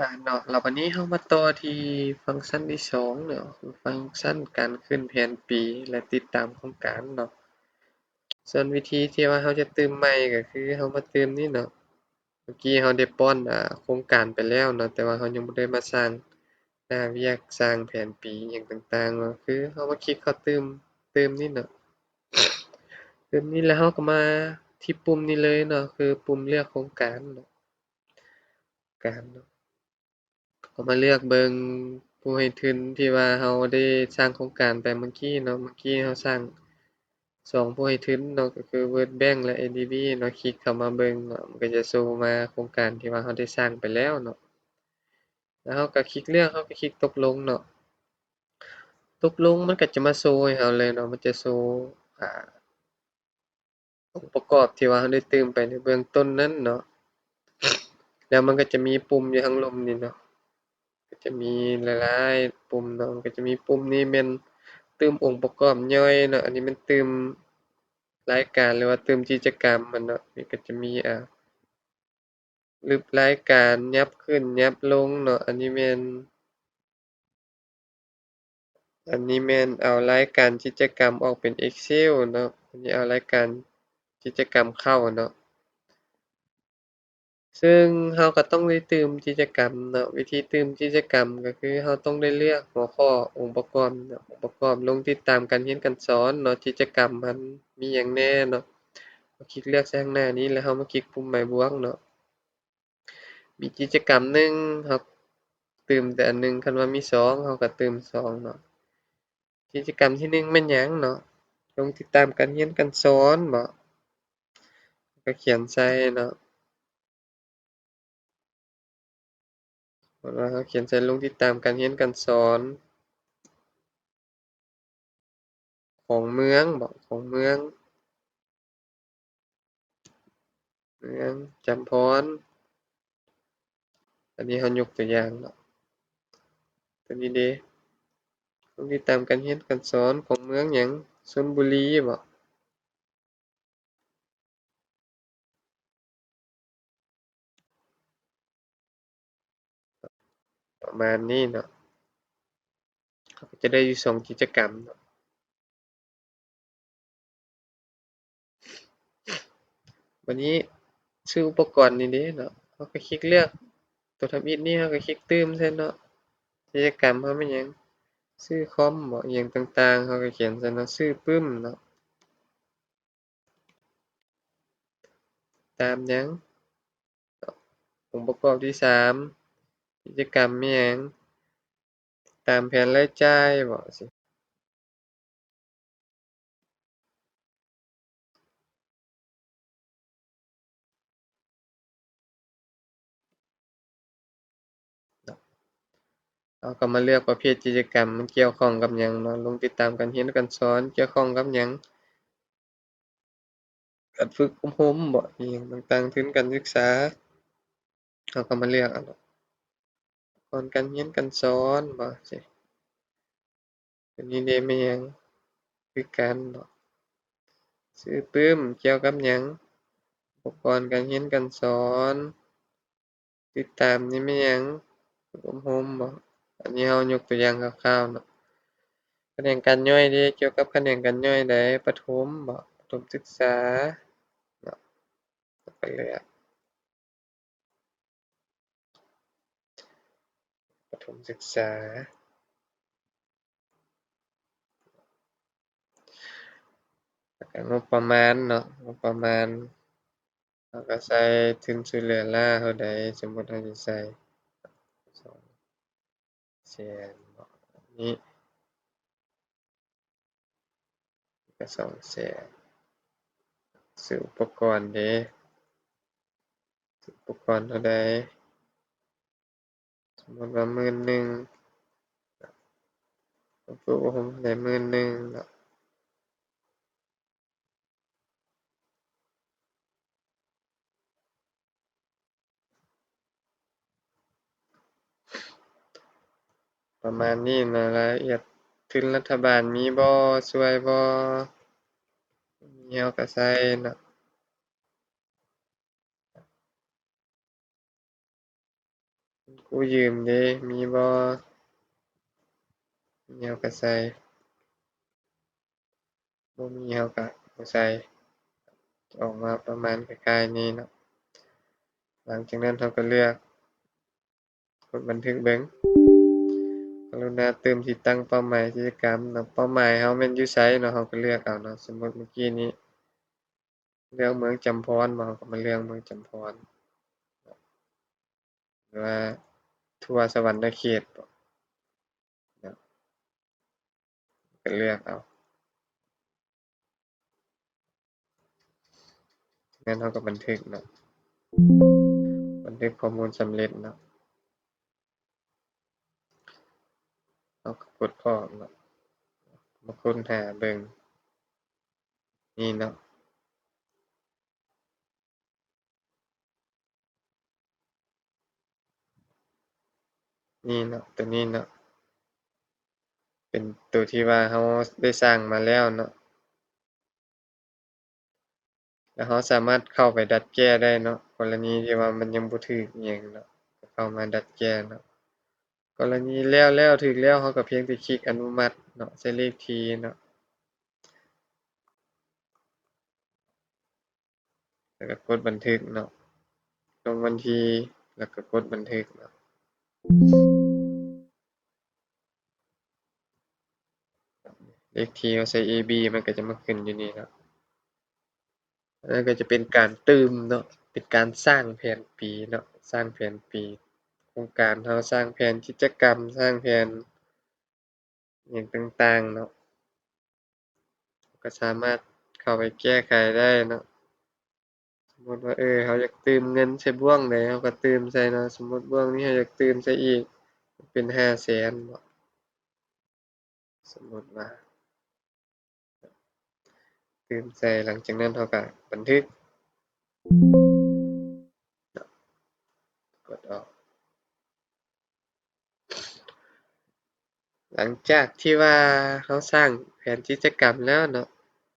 ອາ ເນາະ ແລ້ວບັດນີ້ເຮົາມາຕໍ່ທີ່ຟັງຊັນທີສອງເນາະ ຄືຟັງຊັນການຂຶ້ນແຜນປີ ແລະ ຕິດຕາມໂຄງການເນາະ. ສ່ວນວິທີທີ່ວ່າເຮົາຈະຕື່ມໃໝ່ ກໍຄືເຮົາມາຕື່ມນີ້ເນາະ. ເມື່ອກີ້ເຮົາໄດ້ປ້ອນ ອາ ໂຄງການໄປແລ້ວເນາະ ແຕ່ວ່າເຮົາຍັງບໍ່ໄດ້ມາສ້າງໜ້າວຽກ ສ້າງແຜນປີຫຍັງຕ່າງໆເນາະ ຄືເຮົາມາຄລິກເຂົ້າຕື່ມ ຕື່ມນີ້ເນາະ. ຕື່ມນີ້ແລ້ວເຮົາກໍມາທີ່ປຸ່ມນີ້ເລີຍເນາະ ຄືປຸ່ມເລືອກໂຄງການເນາະ ການເນາະ. ເຮົາມາເລືອກເບິ່ງຜູ້ໃຫ້ທຶນທີ່ວ່າເຮົາໄດ້ສ້າງໂຄງການໄປເມື່ອກີ້ເນາະ. ເມື່ອກີ້ເຮົາສ້າງສອງຜູ້ໃຫ້ທຶນເນາະ ກໍຄື World Bank ແລະ ADB ເນາະ. ຄລິກເຂົ້າມາເບິ່ງເນາະ ມັນກໍຈະໂຊມາໂຄງການທີ່ວ່າເຮົາໄດ້ສ້າງໄປແລ້ວເນາະ. ແລ້ວເຮົາກໍຄລິກເລືອກ ເຮົາກໍຄລິກຕົກລົງເນາະ. ຕົກລົງມັນກໍຈະມາໂຊໃຫ້ເຮົາເລີຍເນາະ ມັນຈະໂຊ ອາ ອົງປະກອບທີ່ວ່າເຮົາໄດ້ຕື່ມໄປໃນເບື້ອງຕົ້ນນັ້ນເນາະ. ແລ້ວມັນກໍຈະມີປຸ່ມຢູ່ທາງລຸ່ມນີ້ເນາະ ກໍຈະມີຫຼາຍໆປຸ່ມເນາະ. ມັນກໍຈະມີປຸ່ມນີ້ແມ່ນຕື່ມອົງປະກອບຍ່ອຍເນາະ ອັນນີ້ແມ່ນຕື່ມລາຍການ ຫຼືວ່າຕື່ມກິດຈະກຳຫັ້ນເນາະ. ນີ້ກໍຈະມີ ອາ ລຶບລາຍການ ຫຍັບຂຶ້ນຫຍັບລົງເນາະ. ອັນນີ້ແມ່ນ ອັນນີ້ແມ່ນເອົາລາຍການກິດຈະກຳອອກເປັນ Excel ເນາະ. ອັນນີ້ເອົາລາຍການກິດຈະກຳເຂົ້າເນາະ. ເຊິ່ງເຮົາກໍຕ້ອງໄດ້ຕື່ມກິດຈະກຳເນາະ. ວິທີຕື່ມກິດຈະກຳກໍຄືເຮົາຕ້ອງໄດ້ເລືອກຫົວຂໍ້ອົງປະກອບເນາະ ອົງປະກອບລົງຕິດຕາມການຮຽນການສອນເນາະ. ກິດຈະກຳຫັ້ນມີຫຍັງແດ່ເນາະ. ເຮົາຄລິກເລືອກໃສ່ຂ້າງໜ້ານີ້ ແລ້ວເຮົາມາຄລິກປຸ່ມໝາຍບວກເນາະ. ມີກິດຈະກຳໜຶ່ງ ເຮົາຕື່ມແຕ່ອັນໜຶ່ງ, ຄັນວ່າມີສອງ ເຮົາກໍຕື່ມສອງເນາະ. ກິດຈະກຳທີໜຶ່ງແມ່ນຫຍັງເນາະ? ລົງຕິດຕາມການຮຽນການສອນເບາະ? ເຮົາກໍຂຽນໃສ່ເນາະ. ສົມມຸດວ່າເຮົາຂຽນໃສ່ລົງຕິດຕາມການຮຽນການສອນ ຂອງເມືອງເບາະ? ຂອງເມືອງ ເມືອງຈຳພອນ. ອັນນີ້ເຮົາຍົກຕົວຢ່າງເນາະ. ຕົວນີ້ເດ ລົງຕິດຕາມການຮຽນການສອນຂອງເມືອງຫຍັງ? ຊົນບູລີເບາະ? ປະມານນີ້ເນາະ. ເຮົາກໍຈະໄດ້ຢູ່ສອງກິດຈະກຳເນາະ. ບັດນີ້ຊື້ອຸປະກອນນີ້ເດເນາະ, ເຮົາກໍຄລິກເລືອກຕົວທຳອິດນີ້ ເຮົາກໍຄລິກຕື່ມໃສ່ເນາະ. ກິດຈະກຳເຮົາແມ່ນຫຍັງ? ຊື້ຄອມເບາະ? ອີ່ຫຍັງຕ່າງໆ ເຮົາກໍຂຽນໃສ່ເນາະ, ຊື້ປຶ້ມເນາະ. ຕາມຫຍັງ? ອົງປະກອບທີສາມ ກິດຈະກຳແມ່ນຫຍັງ? ຕາມແຜນລາຍຈ່າຍເບາະ? ເຮົາກໍມາເລືອກປະເພດກິດຈະກຳ ມັນກ່ຽວຂ້ອງກັບຫຍັງເນາະ, ລົງຕິດຕາມການຮຽນການສອນ ກ່ຽວຂ້ອງກັບຫຍັງ? ການຝຶກອົບຮົມເບາະ? ອີ່ຫຍັງຕ່າງໆ ທຶນການສຶກສາ ເຮົາກໍມາເລືອກເອົາເນາະ. ອຸປະກອນການຮຽນການສອນເບາະ? ຊິ ຕົວນີ້ເດແມ່ນຫຍັງ? ຄືກັນເນາະ. ຊື້ປຶ້ມກ່ຽວກັບຫຍັງ? ອຸປະກອນການຮຽນການສອນ. ຕິດຕາມນີ້ແມ່ນຫຍັງ? ຝຶກອົບຮົມເບາະ? ອັນນີ້ເຮົາຍົກຕົວຢ່າງຄ່າວໆເນາະ. ຂະແໜງການຍ່ອຍເດ ກ່ຽວກັບຂະແໜງການຍ່ອຍໃດ? ປະຖົມເບາະ? ປະຖົມສຶກສາເນາະ. ເຮົາກໍເລືອກ ປະຖົມສຶກສາ ແລ້ວກໍງົບປະມານເນາະ, ງົບປະມານ ເຮົາກໍໃສ່ທຶນຊ່ວຍເຫຼືອລ້າເທົ່າໃດ, ສົມມຸດເຮົາຊິໃສ່ສອງແສນເນາະ, ນີ້ ກໍສອງແສນ. ຊື້ອຸປະກອນເດ ຊື້ອຸປະກອນເທົ່າໃດ? ສົມມຸດວ່າໝື່ນໜຶ່ງ, ຟື້ນຟູອົບຮົມໄດ້ໝື່ນໜຶ່ງເນາະ. ປະມານນີ້ເນາະ, ລາຍລະອຽດທຶນລັດຖະບານມີບໍ່? ຊ່ວຍບໍ່? ມີເຮົາກໍໃສ່ເນາະ. ກູ້ຢືມເດ້ ມີບໍ່? ມີເຮົາກໍໃສ່ ບໍ່ມີເຮົາກໍບໍ່ໃສ່ ອອກມາປະມານຄ້າຍໆນີ້ເນາະ. ຫຼັງຈາກນັ້ນເຮົາກໍເລືອກ ກົດບັນທຶກເບິ່ງ. ກະລຸນາຕື່ມທີ່ຕັ້ງເປົ້າໝາຍກິດຈະກຳເນາະ. ເປົ້າໝາຍເຮົາແມ່ນຢູ່ໃສເນາະ ເຮົາກໍເລືອກເອົາເນາະ. ສົມມຸດເມື່ອກີ້ນີ້ເລືອກເມືອງຈຳພອນເນາະ ເຮົາກໍມາເລືອກເມືອງຈຳພອນ ຫຼືວ່າທົ່ວສະຫວັນນະເຂດເນາະ ກໍເລືອກເອົາ. ແມ່ນເຮົາກໍບັນທຶກເນາະ ບັນທຶກຂໍ້ມູນສຳເລັດເນາະ. ເຮົາກໍກົດອອກເນາະ ມາຄົ້ນຫາເບິ່ງ ນີ້ເນາະ. ນີ້ເນາະ ໂຕນີ້ເນາະ ເປັນໂຕທີ່ວ່າເຮົາໄດ້ສ້າງມາແລ້ວເນາະ ແລ້ວເຮົາສາມາດເຂົ້າໄປດັດແກ້ໄດ້ເນາະ. ກໍລະນີທີ່ວ່າມັນຍັງບໍ່ຖືກອີ່ຫຍັງເນາະ ກໍເຂົ້າມາດັດແກ້ເນາະ. ກໍລະນີແລ້ວ ແລ້ວ ຖືກແລ້ວ ເຮົາກໍພຽງແຕ່ຄລິກອະນຸມັດເນາະ ໃສ່ເລກທີເນາະ ແລ້ວກໍກົດບັນທຶກເນາະ ລົງວັນທີ ແລ້ວກໍກົດບັນທຶກເນາະ. ເລກທີເຮົາໃສ່ ເອ ບີ ມັນກໍຈະມາຂຶ້ນຢູ່ນີ້ເນາະ. ອັນນັ້ນກໍຈະເປັນການຕື່ມເນາະ ເປັນການສ້າງແຜນປີເນາະ ສ້າງແຜນປີໂຄງການເຮົາ ສ້າງແຜນກິດຈະກຳ ສ້າງແຜນ ຫຍັງຕ່າງໆເນາະ ກໍສາມາດເຂົ້າໄປແກ້ໄຂໄດ້ເນາະ. ສົມມຸດວ່າ ເອີ ເຮົາຢາກຕື່ມເງິນໃສ່ບ່ວງໃດ ເຮົາກໍຕື່ມໃສ່ເນາະ. ສົມມຸດບ່ວງນີ້ເຮົາຢາກຕື່ມໃສ່ອີກເປັນຫ້າແສນເນາະ ສົມມຸດວ່າ ຕື່ມໃສ່. ຫຼັງຈາກນັ້ນເຮົາກໍບັນທຶກ ເນາະ ກົດອອກ. ຫຼັງຈາກທີ່ວ່າເຮົາສ້າງແຜນກິດຈະກຳແລ້ວເນາະ